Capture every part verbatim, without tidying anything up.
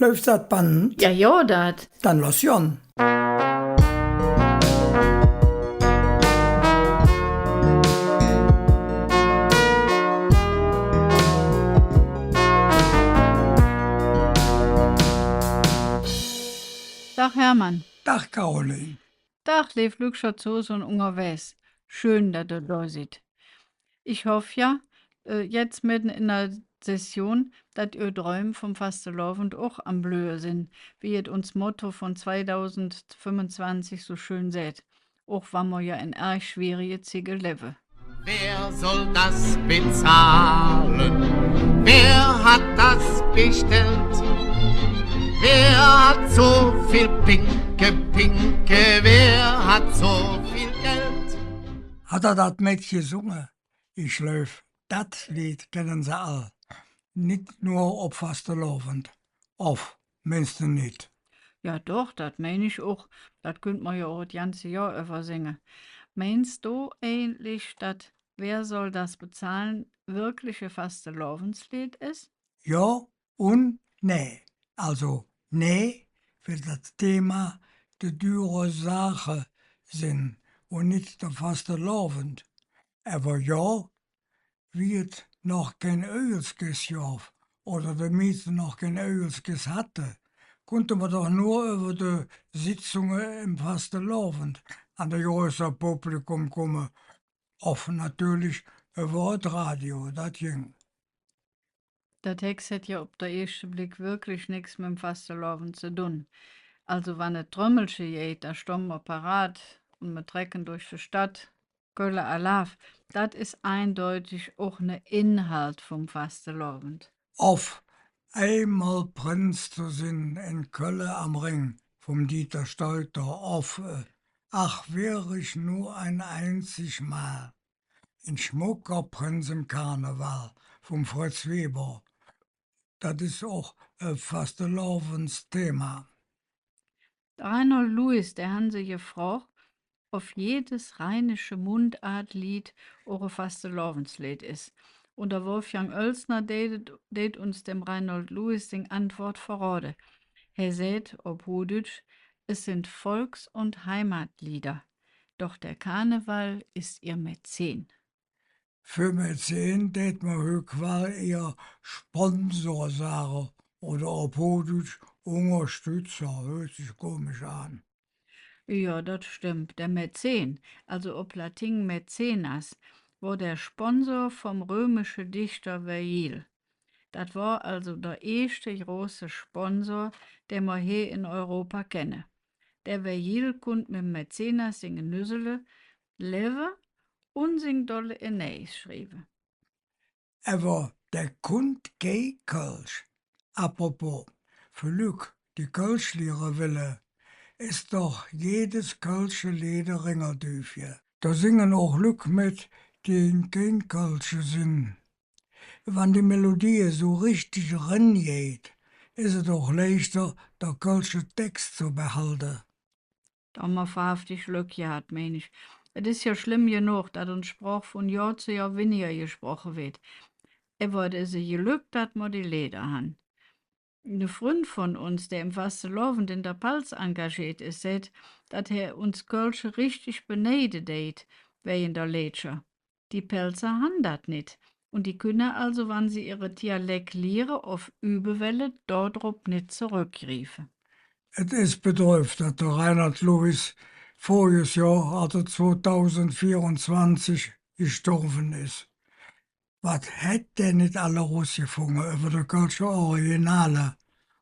Läuf dat Band? Jo, jo, dat. Dann loss gonn. Dag, Hermann. Dag, Caroline. Dag, leev Lückcher zo Hus un ungerwägs. Schön, dat ehr do sid. Ich hoff jo, äh, jetz medden en der Session, dat ehr Dräum vum Fastelovend och am Blöhe sin, wie et uns Motto vun zweidausendfünfunzwanzig su schön säht, och wann mer jo en ärg schwierige Zigge levve. Wer soll das bezahlen? Wer hat das bestellt? Wer hat so viel Pinke, Pinke? Wer hat so viel Geld? Hät hä dat metgesunge? Ich gläuv, dat Leed kenne se all. Nit nor op Fastelovend. Ov meins de nit? Jo, doch, dat mein ich och. Dat künnt mer jo och et ganze Johr üvver singe. Meins do eigentlich, dat Wer soll das bezahlen wirklich e Fastelovendsleed es? Jo un nä. Alsu, nä, weil dat Thema de düre Saache sin un nit der Fastelovend. Ävver jo, wie et noch kein Ögelskess gov oder de mieste noch kein Ögelskess hatte, kunnte mer doch nor üvver de Sitzunge em Fastelovend an de größer Publikum kumme, ov natörlich üvver et Radio, dat ging. Dat Hex hät jo op der eeschte Bleck wirklich nix mem Fastelovend ze dun. Alsu, wann et Trömmelche geiht, do stonn mer parat un mer trecke durch de Stadt, Kölle Alaaf, dat es eindeutig och ne Inhalt vum Fastelovend. Ov eimol Prinz ze sin en Kölle am Rhing vum Dieter Steudter, ov, äh, Ach, wär ich nur ein einzig Mal en schmucker Prinz em Karneval vum Fritz Weber. Dat es och e Fastelovendsthema. Der Reinhold Louis, dä han se gefrog, ov jedes rheinische Mundartleed och e Fastelovendsleed es. Un der Wolfgang Oelsner deit, deit uns dem Reinhold Louis sing Antwood verrode. Hä säht op Huhdütsch: „Es sind Volks- und Heimatlieder, doch der Karneval ist ihr Mäzen.“ För Mäzen dät mer hügg wall eher Sponsor sage oder op Huhdütsch Ungerstützer, hürt sich komisch aan. Jo, dat stemmp. Der Mäzen, alsu op Lating Mäzenas, wor der Sponsor vum römische Dichter Vergil. Dat wor alsu der eeschte große Sponsor, dä mer he en Europa kenne. Der Vergil kunnt mem Mäzenas singe Nüsele levve un sing dolle Aeneis schrieve. Ävver dä kunnt kei Kölsch. Apropos, för Lück, die Kölsch liere welle, es doch jedes kölsche Leed e Ringeldüvche. Do singe och Lück met, die kein Kölsche sin. Wann die Melodie su richtig erengeiht, es et och leichter, der kölsche Tex ze behalde. Do han mer wahrhaftig Glöck gehat, mein ich. Et es jo schlemm genog, dat uns Sproch vun Johr zo Johr winniger gesproche weed. Ävver et es e Glöck, dat mer die Leeder han. Ne Fründ vun uns, dä em Fastelovend en der Palz engageet es, säht, dat hä uns Kölsche richtig beneide deit, wäge der Leedcher. Die Pälzer han dat nit. Un die künne alsu, wann se ehre Dialek liere ov übe welle, dodrop nit zoröckgriefe. Et es bedröv, dat der Reinhold Louis vörriges Johr, alsu zweitausendvierunzwanzig, gestorve es. Wat hät dä nit alles erusgefunge üvver de kölsche Originale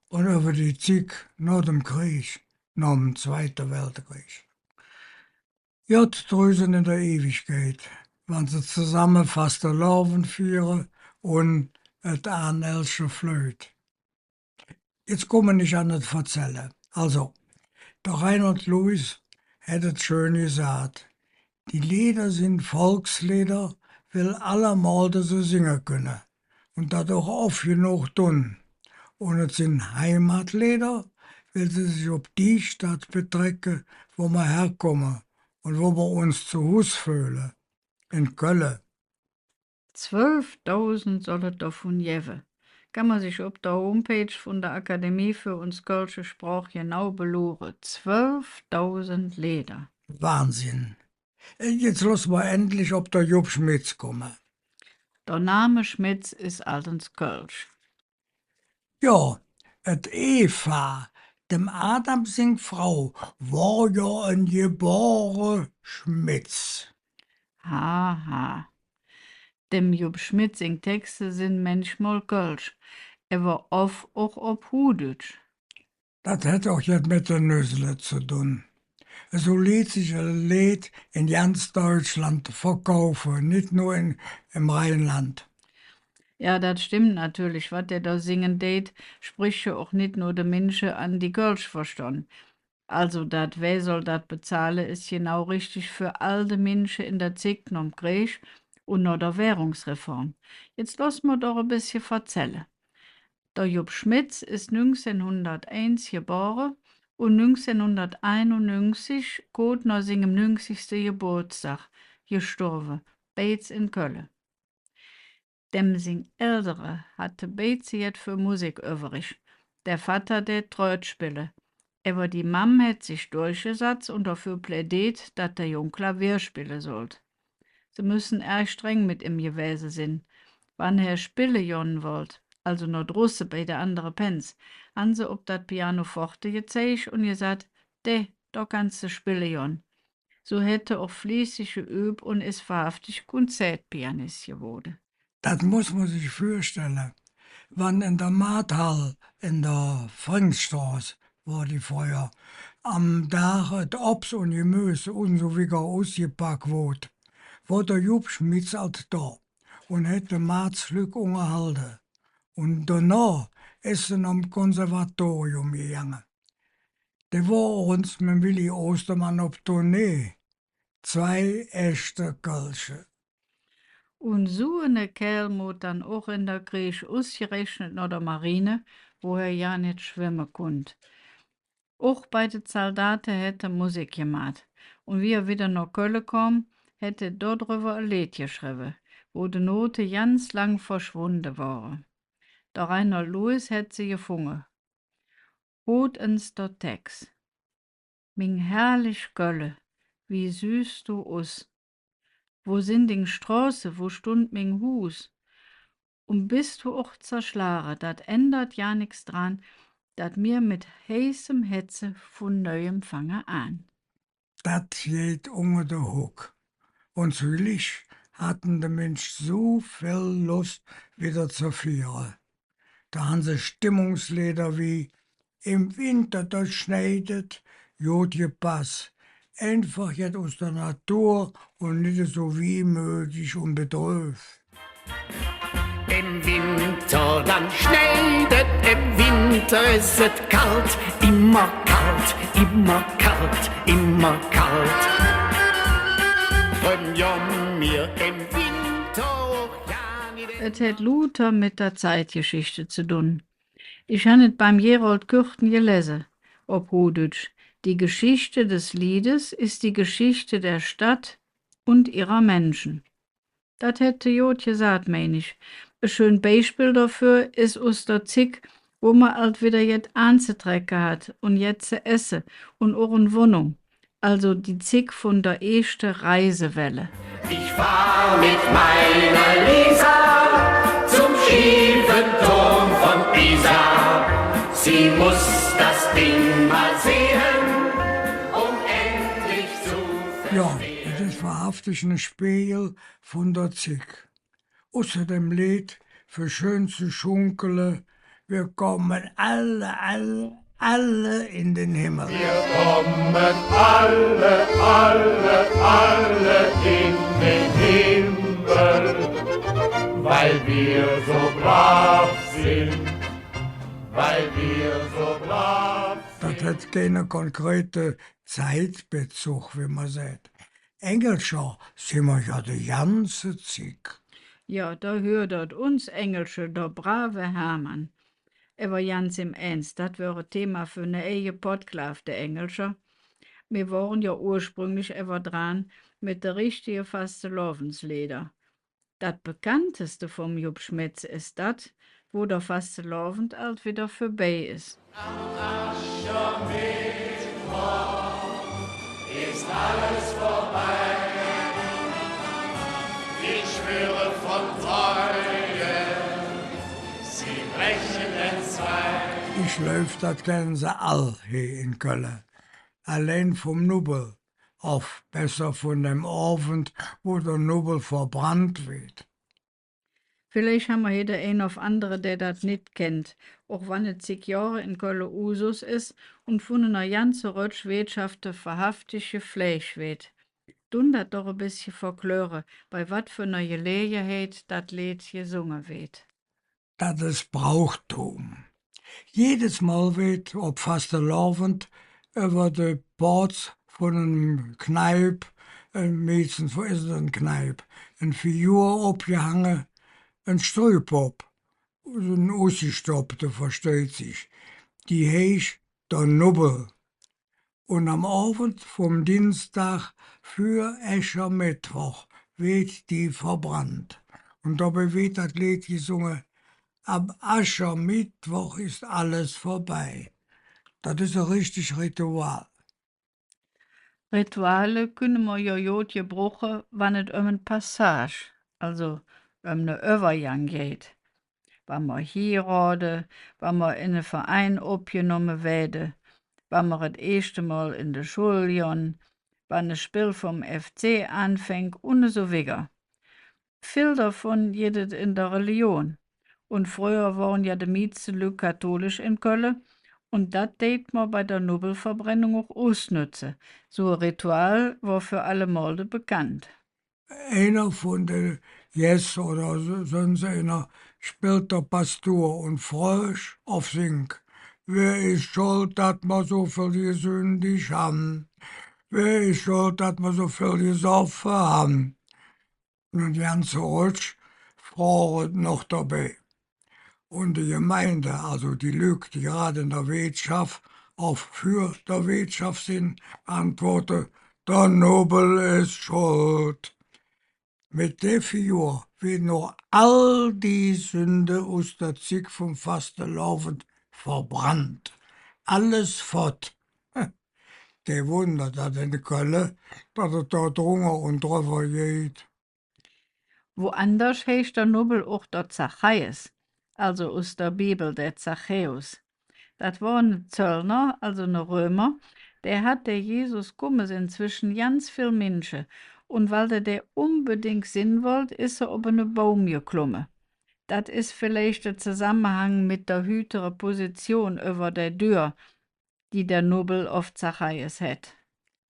un üvver die Zigg noh dem Kreeg, nohm Zweite Weltkreeg? Godd trüg se en der Iwigkeit, wann se zesamme Fastelovend fiere un et Ahnelche flöt. Jetz kumme ich an et Verzälle. Alsu, der Reinhold Louis hät et schön gesaht: Die Leeder sin Volksleeder, weil allemole se singe künne un dat och off genog dun. Un et sin Heimatleeder, weil se sich op die Stadt betrecke, wo mer herkumme un wo mer uns zo Hus föhle, en Kölle. Zwölfdausend soll et dovun gevve. Kann mer sich op der Homepage vun der Akademie för uns kölsche Sproch genau beluure. Zwölfdausend Leeder. Wahnsinn. Äh, jetz loss mer endlich op der Jupp Schmitz kumme. Der Name Schmitz es allt ens kölsch. Jo, et Eva, dem Adam sing Frau, wor jo en geborene Schmitz. Ha, ha. Dem Jupp Schmitz sing Texte sin mänchmol kölsch, ävver off och op Huhdütsch. Dat hät och jet met de Nüsele ze dun. Esu liet sich e Leed en ganz Deutschland verkaufe, nit nor en, em Rheinland. Jo, dat stemmp natörlich. Wat dä do singe deit, sprich jo och nit nor de Minsche aan, die Kölsch verstonn. Alsu, dat Wer soll dat bezahle es genau richtig för all de Minsche en der Zigg nohm Kreeg un noh der Währungsreform. Jetz loss mer doch e bessche verzälle. Der Jupp Schmitz es nüngzehnhunderteins gebore un nüngzehnhunderteinunnüngzig, koot noh singem nüngzigste Gebootsdag, gestorve, beids en Kölle. Dem sing Eldere hatte beids jet för Musik üvverig. Der Vatter dät Trööt spille, ävver die Mamm hät sich durchgesatz un doför plädeet, dat der Jung Klavier spille sollt. Se müsse ärg streng met im gewäse sin. Wann hä spille gonn wollt, alsu noh drusse bei de andere Pänz, han se op dat Pianoforte gezeig un gesaht: „Dä, do kanns de spille gonn.“ Su hät hä och fließig geüb un es wahrhaftig Konzertpianist gewoode. Dat muss mer sich vürstelle, wann en der Maathall en der Vringsstroß, wor die fröher, am Dag et Obs un Gemös un su wigger usgepack woodt, wor der Jupp Schmitz ald do un hät de Maatslück ungerhalde. Un donoh es hä nohm Konservatorium gegange. Dä wor och ens mem Willi Ostermann op Tournee. Zwei echte Kölsche. Un su ene Kääl moot dann och en der Kreeg, usgerechnet noh der Marine, wo hä jo nit schwemme kunnt. Och bei de Zaldate hät hä Musik gemaht. Un wie hä widder noh Kölle kom, hät hä dodrüvver e Leed geschrevve, wo de Note ganz lang verschwunde wore. Der Reinhold Louis hät se gefunge. Hürt ens der Tex. Ming herrlich Kölle, wie sühs do us! Wo sin ding Stroße, wo stundt ming Huus? Un bes do och zerschlage, dat ändert jo nix dran, dat mir met heißem Hätze vun neuem fange aan. Dat geiht unger de Hugg. Un zuglich hatten de Minsche su vill Loss, widder ze fiere. Do han se Stimmungsleeder wie Im Winter, do schneit et, god gepass. Einfach jet us der Natur un nit esu wehmödig un bedröv. Im Winter, dann schneit et, im Winter es et kald, immer kald, immer kald, immer kald. Dröm gonn mir im Winter och jo nit. Et hät luuter met der Zeitgeschichte ze dun. Ich han et beim Gerold Kürten gelese, op Huhdütsch: „Die Geschichte des Liedes ist die Geschichte der Stadt und ihrer Menschen.“ Dat hät hä god gesaht, mein ich. E schön Beispill doför es us der Zigg, wo mer ald widder jet aanzetrecke hatt un jet ze esse un och en Wonnung. Alsu die Zigg vun der eeschte Reisewelle. Ich fahr mit meiner Lisa zum schiefen Turm von Pisa. Sie muss das Ding mal sehen, um endlich zu verstehen. Jo, et es wahrhaftig ene Spegel vun der Zigg. Usser dem Leed, för schön ze schunkele, Wir kommen alle, alle, alle in den Himmel. Wir kommen alle, alle, alle in den Himmel, weil wir so brav sind, weil wir so brav sind. Dat hät keine konkrete Zeitbezug, wie mer säht. Engelcher sin mer jo de ganze Zigg. Jo, do hürt et, uns Engelcher, der brave Hermann. Ävver ganz em Ääns, dat wör e Thema för ne eige Podklaaf, de Engelcher. Mir wore jo ursprünglich ävver dran met de richtige Fastelovendsleeder. Dat bekannteste vum Jupp Schmitz es dat wo der Fastelovend ald widder vörbei es. Ich läuf, dat kenne se all hee en Kölle. Allein vum Nubbel, ov besser vun däm Ovend, wo der Nubbel verbrannt weed. Villeich han mer hee der ein ov andere, dä dat nit kennt, och wann et zick Johre en Kölle Usus es un vun ener janze Rötsch Weetschafte wahrhaftig gefläg weed. Dun dat doch e bessche verklöre, bei wat för ener Gelägeheit dat Leed gesunge weed. Dat es Brauchtum. Jedes Mol weed op Fastelovend üvver de Pooz vun ener Kneip, äh, meistens es et en Kneip, en Figur opgehange, en Strühpopp, en usgestoppte, versteiht sich, die heiß der Nubbel. Un am Ovend vum Dinsdag för Äschermeddwoch weed die verbrannt. Un dobei weed dat Leed gesunge: „Am Aschermittwoch ist alles vorbei.“ Dat es e richtig Ritual. Rituale künne mer jo god gebruche, wann et öm en Passage, alsu öm ne Üvvergang geiht. Wann mer hierode, wann mer en e Verein opgenomme weede, wann mer et eeschte Mol en de Schull gonn, wann e Spill vum F C aanfängk un esu wigger. Vill dovun gitt et en der Religion. Un fröher wore jo de mieste Lück katholisch en Kölle, un dat deit mer bei der Nubbelverbrennung och usnötze. Su e Ritual wor för alle Molde bekannt. Einer vun de Gäss oder s-, söns einer spillt der Pastur un frög ov singk: „Wä es schold, dat mer su vill gesündig han? Wä es schold, dat mer su vill gesoffe han?“ Un en janze Rötsch froge noch dobei. Un de Gemeinde, alsu die Lück, die grad en der Weetschaff ov för der Weetschaff sin, antwoode: „Der Nubbel es schold.“ Met dä Figur weede noch all die Sünde us der Zigg vum Fastelovend verbrannt. Alles fott. Kei Wunder, dat en Kölle, dat et do drunger un drüvver geiht. Woanders heiß der Nubbel och der Zachaies, alsu us der Bibel der Zachäus. Dat wor ne Zöllner, alsu ne Römer, dä hatt der Jesus kumme sinn zwesche ganz vill Minsche, un weil dä dä unbedingk sinn wollt, es hä op ene Baum geklomme. Dat es villeich der Zosammehang met der hühere Position üvver der Dür, die der Nubbel ov Zachaies hät.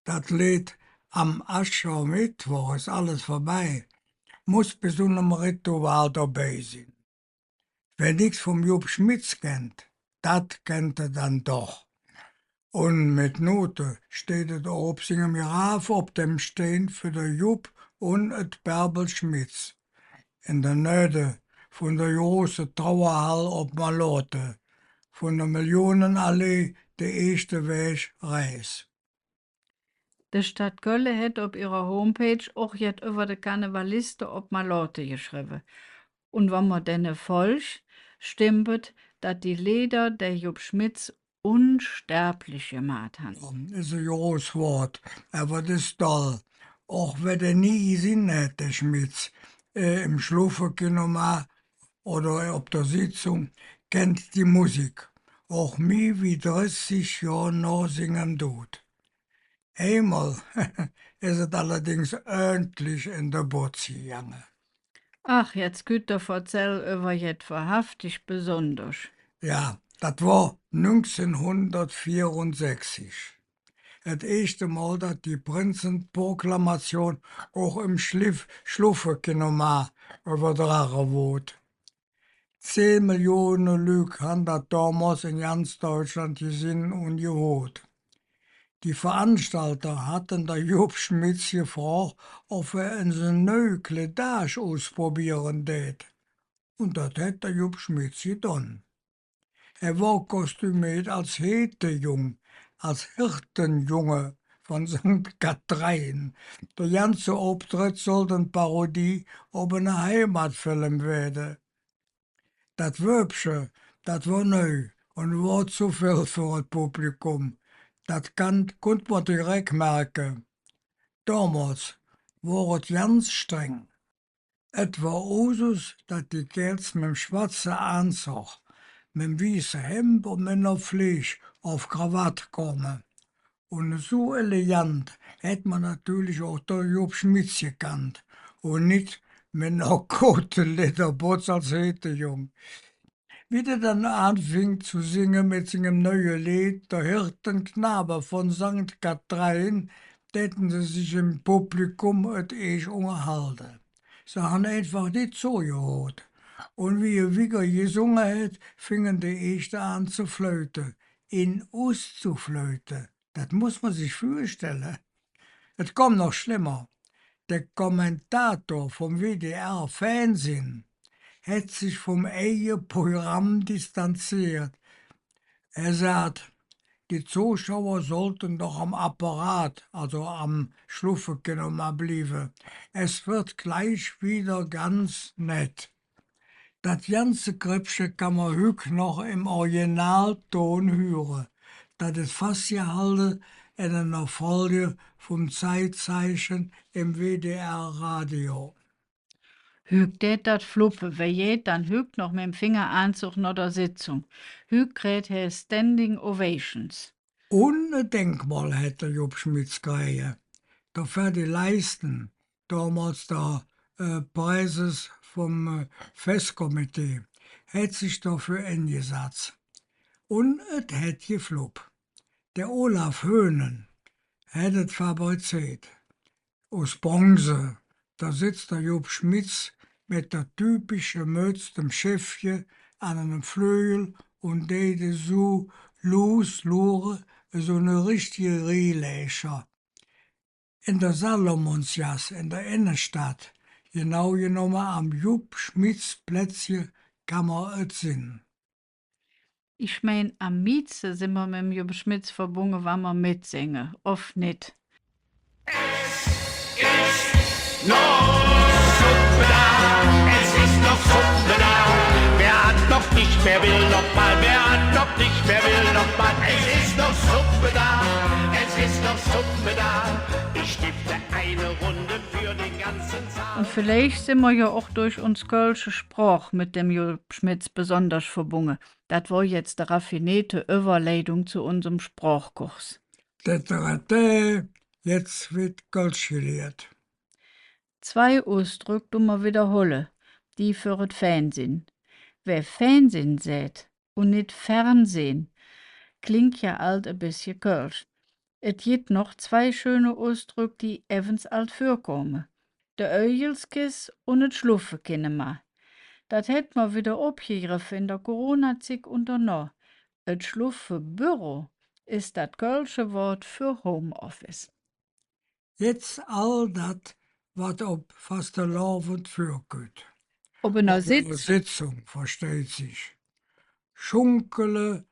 Dat Leed „Am Aschermittwoch ist alles vorbei“ muss bei su nem Ritual dobei sin. Wä nix vum Jupp Schmitz kennt, dat kennt hä dann doch. Un met Note steiht et och op singem Grav op dem Stein för der Jupp un et Bärbel Schmitz, en der Nöhde vun der große Trauerhall op Melote, vun der Millionenallee de eeschte Wäg rähts. De Stadt Kölle hät op ehrer Homepage och jet üvver de Karnevaliste op Melote geschrevve. Un wann mer denne folg, stemmp et, dat die Leeder der Jupp Schmitz unsterblich gemaht han. Es e groß Wood, ävver et es doll. Och wä dä nie gesinn hät, der Schmitz, äh, em Schluffe-Kinema oder op der Sitzung, kennt die Musik, och mih wie dressig Johr noh singem Dud. Eimol es et allerdings ööntlich en de Botz gegange. Ach, jetz kütt der Verzäll üvver jet wahrhaftig Besonderes. Jo, dat wor nüngzehnhundertvierundsechzig et eeschte Mol, dat die Prinzeproklamation och em Schliff-, Schluffe-Kinema üvverdrage woodt. Zehn Millione Lück han dat domols en ganz Deutschland gesinn un gehoot. Die Veranstalter hatte der Jupp Schmitz gefrog, ov hä ens en neu Kledage usprobeere dät. Un dat hät der Jupp Schmitz gedon. Hä wor kostümeet als Heetejung, als Hirtenjunge vun Sankt Kathrein. Der ganze Optredd sollt en Parodie op ene Heimatfilm weede. Dat Wööbche, dat wor neu un wor zo vill för et Publikum. Dat kann, kunnt mer direk merke. Domols wor et ganz streng. Et wor Usus, dat die Kääls mem schwatze Aanzog, mem wieße Hemb un met ner Fleeg ov Krawatt kome. Un esu elegant hät mer natörlich och der Jupp Schmitz gekannt, un nit met ner koote Ledderbotz als heete Jung. Wie dä dann aanfing zo singe met singem neue Leed, Der Hirtenknabe von Sankt Kathrein, däte se sich em Publikum et eesch ungerhalde. Se han einfach nit zogehürt. Un wie hä wigger gesunge hät, finge de eeschte aan ze fleute, in us ze fleute. Dat muss mer sich vürstelle. Et kom noch schlemmer. Der Kommentator vum W D R Fernsehen hät sich vum eige Programm distanzeet. Hä säht, die Zuschauer sollte doch am Apparat, alsu am Schluffekinema blieve. Es wird gleich wieder ganz nett. Dat ganze Krätzche kann mer hügg noch em Originalton hüre. Dat es fassgehalde en ener Folg vum Zeitzeichen em W D R Radio. Hügg dät dat fluppe, wä geiht dann hügg noch mem Fingeraanzog noh der Sitzung? Hügg kräht hä Standing Ovations. Un e Denkmol hät der Jupp Schmitz kräge. Der Ferdi Leisten, domols der, äh, Präses vum, äh, Festkomitee, hät sich doför engesatz. Un et hät geflupp. Der Olaf Höhnen hät et fabrizeet. Us Bronze, do sitz der Jupp Schmitz met der typische Mötz, dem Schäffche, an enem Flögel un deit esu luus luure, esu ne richtige Rielächer. En der Salomonsgass en der Innenstadt, genau genomme am Jupp-Schmitz-Plätzche, kann mer et sinn. Ich mein, am mieste sin mer mem Jupp Schmitz verbunge, wann mer metsinge, ov nit? Es ist noch Suppe da, es ist noch Suppe da. Wer hat noch nicht, wer will noch mal, wer hat noch nicht, wer will noch mal. Es ist noch Suppe da, es ist noch Suppe da. Ich stifte eine Runde für den ganzen Saal. Un villeich sin mer jo och durch uns kölsche Sproch met dem Jupp Schmitz besonders verbunge. Dat wor jetz de raffineete Üvverleidung zo unsem Sprochkurs. Täterätä, jetz weed Kölsch geliert. Zwei Usdröck dun mer widderholle, die för et Fernsinn. Wä Fernsinn säht un nit Fernsehn, klingk jo ald e bessche kölsch. Et gitt noch zwei schöne Usdröck, die evvens ald vürkome. De Äugelskiss un et Schluffekinema. Dat hät mer widder opgegreffe en der Corona-Zigg un donoh. Et Schluffebüro es dat kölsche Wood för Homeoffice. Jetz all dat, wat op Fastelovend vürkütt. Op ener Sitzung, versteiht sich. Schunkele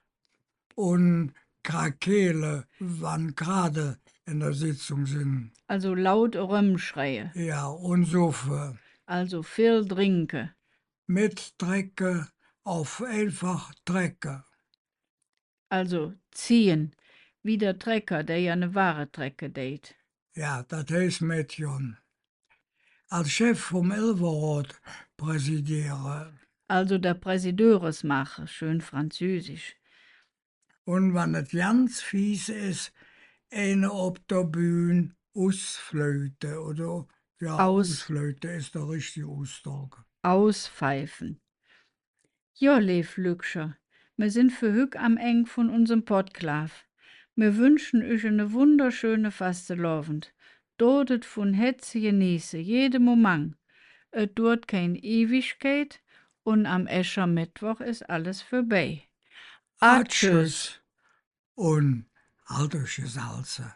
un krakeele, wann grad en der Sitzung sin. Alsu laut erömschreie. Jo, un suffe. Alsu vill drinke. Mettrecke ov einfach trecke. Alsu ziehe, wie der Trecker, dä jo ene Wage trecke deit. Jo, dat heiß metgonn. Als Chef vum Elverrod präsidiere. Alsu der Präsidöres maache, schön französisch. Un wann et ganz fies es, eine op der Bühn usflöte, oder, jo, aus- usflöte es der richtige Usdrock. Auspfeifen. Jo, leev Lückcher, mer sin för hügg am Eng vun unsem Podklaaf. Mer wünsche üch ene wunderschöne Fastelovend. Dot et vun Hätze geneeße, jede Momang. Et duurt kein Iwigkeit un am Äschermeddwoch es alles vörbei. Atschüss. Un haldt üch gesalze.